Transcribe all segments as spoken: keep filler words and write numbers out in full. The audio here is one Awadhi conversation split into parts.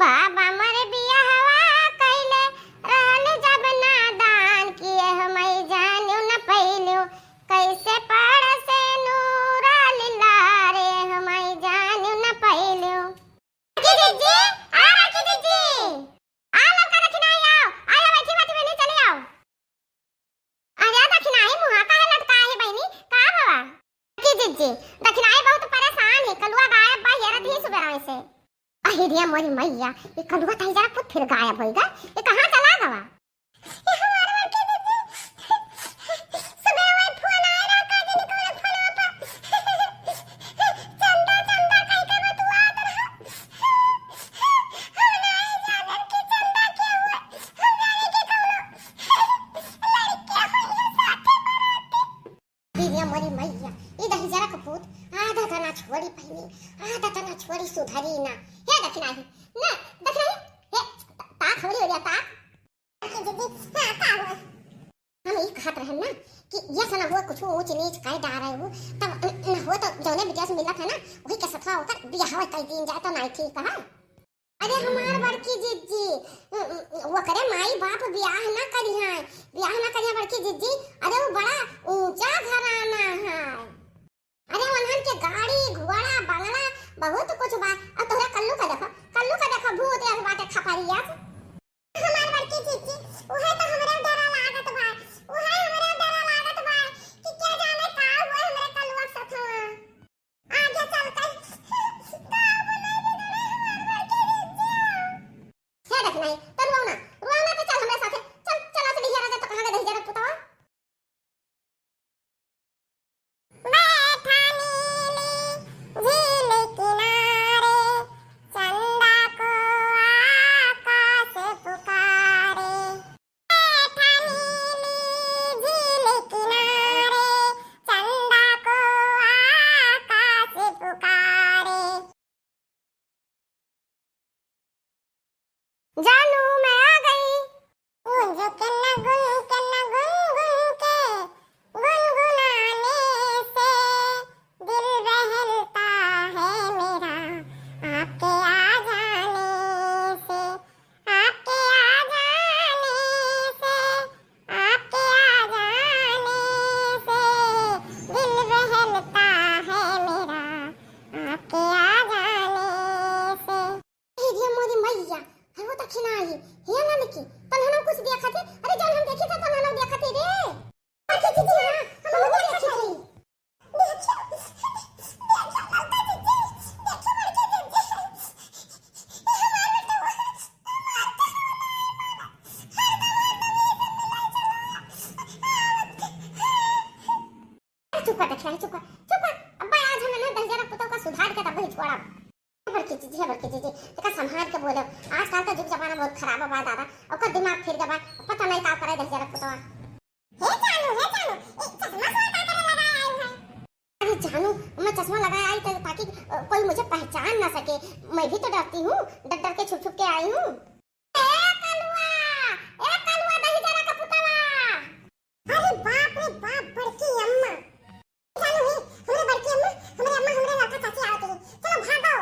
बाबा मोरे बियाहवा कइले रहल जब नादान, कि एह मई जानियो न पइलियो, कैसे पड़से नूरा लीला रे, एह मई जानियो न पइलियो। बड़की जिज्जी, आ बड़की जिज्जी, आ ललका दखिनाही आओ, आओ बैठी बाटी बहनी चली आओ। अरे दखिनाही मुहा काहे लटकाए है बहनी, का भवा? बड़की जिज्जी, दखिनाही बहुत परेशान है, कलुआ गायब बा, हेरत ही सुबह से। अहि रे मोरी मैया, ये कलुआ तही जरा खुद फिर गायब होइगा। ये कहाँ चला गवा? ये हमार बड़की जिज्जी, सुबह वही फोन आए रहा, का जाने कौन फोनवा पर। चंदा, चंदा कह के बतुआत रहा। हम नहीं जानन कि चंदा के हुआ। हम जाने कि कौनो लड़के होइहैं साथे बराते। अरे मोरी मैया, ई दहिजरा के पूत आधा तना छोड़ी पहिनी, आधा तना छोड़ी सुधरी ना। हे दखिनाही, ना, दखिनाही, हे, ता-, ताक हमरी ओरिया, ताक। दीदी, हाँ, का हुआ? हम ई कहत रहन ना कि ये सना हुआ कुछ ऊंच नीच कह डारे हो, तब न, न हो तो जौने बिटिया से मिलत है ना, वही के सथवा ओकर बियाह कई दिन जाए तो नाई ठीक है। अरे हमार बड़की जिज्जी, उ, उ, ओकरे माई बाप बियाह ना करिहैं, बियाह ना करिहैं बड़की जिज्जी। अरे वो बड़ा ऊंचा घराना है। अरे उन्हन के गाड़ी घोड़ा बंगला बहुत कुछ बा। अब तोहरा कल्लू का देखो, कल्लू का देखो, भूत यस बाटे खपरिया। हमार बड़की जिज्जी, उहे तो हमरा डरा लागत बा, उहे हमरा डरा लागत बा कि क्या जाने का हुआ हमरा कल्लुआ के साथ। आगे चल के का बनाई दे देले हमार बड़की जिज्जी। हे देख नहीं, तो रुआओ ना, रुआओ ना तो चल हमरा साथे, चल, चल, चल, दहिजरा जा तो कहाँ के दहिजरा पुतवा? बैठा नीली झील किनारे, चंदा को आकाश पुकारे। बैठा नीली झील किनारे, चंदा को आकाश पुकारे। जानू मैं आ गई। गूंज के न गुन के न गुनगुन के गुनगुनाने से दिल बहलता है मेरा आपके आ जाने से, आपके आ जाने से, आपके आ जाने से दिल बहलता है मेरा आपके आ जाने से। हे रे मोरी मैया, हे वो दखिनाही, हे ललकी, तन्हनौ कुछ देखत है? अरे जौन हम देखी था तन्हनौ देखत है रे। बड़की जिज्जी, हाँ, हम लोग देखत है। देखियो, देखियो ललका जिज्जी, देखियो बड़की जिज्जी। ये हमार बेटवा, हमार तो हमार हमार हमार हमार चला। चुप कर दखिनाही, चुप कर, चुप कर। अब्बा आज हम ना दहिजरा पुतौ का सुधार के तब ही छोड़ब। बड़की जिज्जी, हे बड़की जिज्जी, तेका संभाल के बोले। आजकल का जुग जमाना बहुत खराब बा दादा। ओकर दिमाग फिर गवा, पता नहीं का करे दहिजरा पुतवा। हे जानू, हे जानू, ए चश्मा से का करे लगाए आई है? अरे जानू, मैं चश्मा लगाए आई तो ताकि, अ, कोई मुझे पहचान ना सके। मैं भी तो डरती हूँ, डर डर के छुप छुप के आई हूँ। ए कलुआ, ए कलुआ दहिजरा का पुतवा। अरे बाप रे बाप, बड़की अम्मा। जानू ही, हमरे बड़की अम्मा, हमरे अम्मा, हमरे लड़का चाची आवत ही। चलो भागो।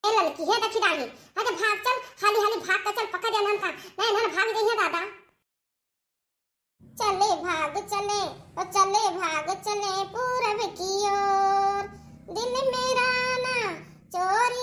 ए ललकी, हे दखिनाही, अरे भाग चल, हाली हाली भाग के चल, पकड़ दे इन्हन का, नहीं इन्हन भाग गई है दादा। चले भाग चले, ओ चले भाग चले पूरब की ओर, दिल मेरा ना चोर